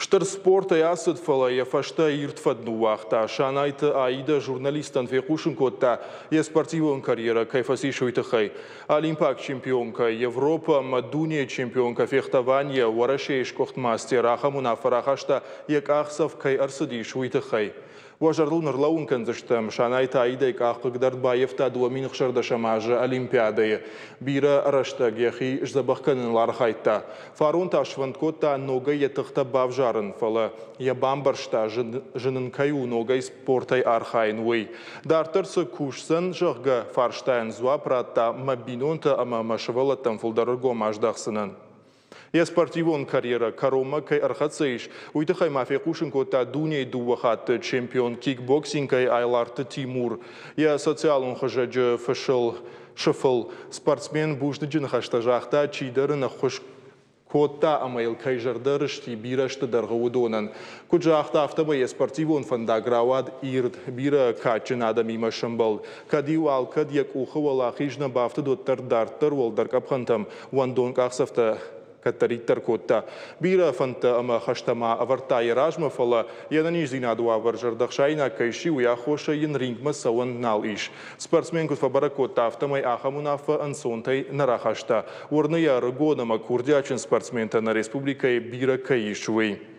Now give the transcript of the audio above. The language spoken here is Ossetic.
Стыр спортӕй ацыд, фӕлӕ йӕ фӕстӕ ирд фӕд ныууагъта. Шанайты Аидӕ журналисттӕн фехъусын кодта, йе спортивон карьерӕ кӕй фӕцис, уый тыххӕй. Олимпаг чемпионкӕ, Европӕ ӕмӕ дунейы чемпионкӕ фехтованийӕ Уӕрӕсейы сгуыхт мастер ахӕм уынаффӕ рахаста, йӕ къахдзӕф кӕй ӕрцыдис, уый тыххӕй. Уӕ зӕрдыл нырлӕууын кӕндзыстӕм, Шанайты Аидӕйы къах хъыгдард баййӕфта 2016 азы Олимпиадӕйы. Бирӕ рӕстӕг йӕхи сдзӕбӕх кӕныныл архайдта. Фарон та сфӕнд кодта ногӕй йӕ тыхтӕ бавзарын, фӕлӕ йӕ бамбӕрста, зын ын кӕй у ногӕй спортӕй архайын, уый. Дарддӕр цы кусдзӕн, зӕгъгӕ, фарстайӕн дзуапп радта, мӕ бинонтӕ ӕмӕ мӕ сывӕллӕттӕм фылдӕр ӕргом аздахдзынӕн. Йӕ спортивон карьерӕ кӕронмӕ кӕй ӕрхӕццӕ ис, уый тыххӕй ма фехъусын кодта дунейы дыууӕ хатты чемпион кикбоксингӕй Айларты Тимур. Йӕ социалон хызӕджы фысыл сыфыл спортсмен бузныджы ныхӕстӕ загъта, чидӕр ын ӕххуыс кодта ӕмӕ йыл кӕй зӕрдӕ рысти бирӕ азты дӕргъы, уыдонӕн. Куыд загъта, афтӕмӕй йӕ спортивон фӕндаг рауад ирд, бирӕ кадджын адӕмимӕ сӕмбӕлд. Кӕд-иу алкӕд йӕ къухы уӕлахиз нӕ бафтыд, уӕддӕр дарддӕр уӕлдӕр къӕпхӕнтӕм уӕндон къахдзӕфтӕ кӕддӕриддӕр кодта. Бирӕ фӕндтӕ ӕмӕ хӕстӕ ма ӕвӕрдта йӕ размӕ, фӕлӕ йе нӕниздзинады уавӕр зӕрдӕхсаинаг кӕй сси, уый аххосӕй йын рингмӕ цӕуӕн нал ис. Спортсмен куыд фӕбӕрӕг кодта, афтӕмӕй ахӕм уынаффӕ ӕнцонтӕй нӕ рахаста. Уырны йӕ, ӕрыгон ӕмӕ курдиатджын спортсментӕ нӕ республикӕйы бирӕ кӕй ис, уый.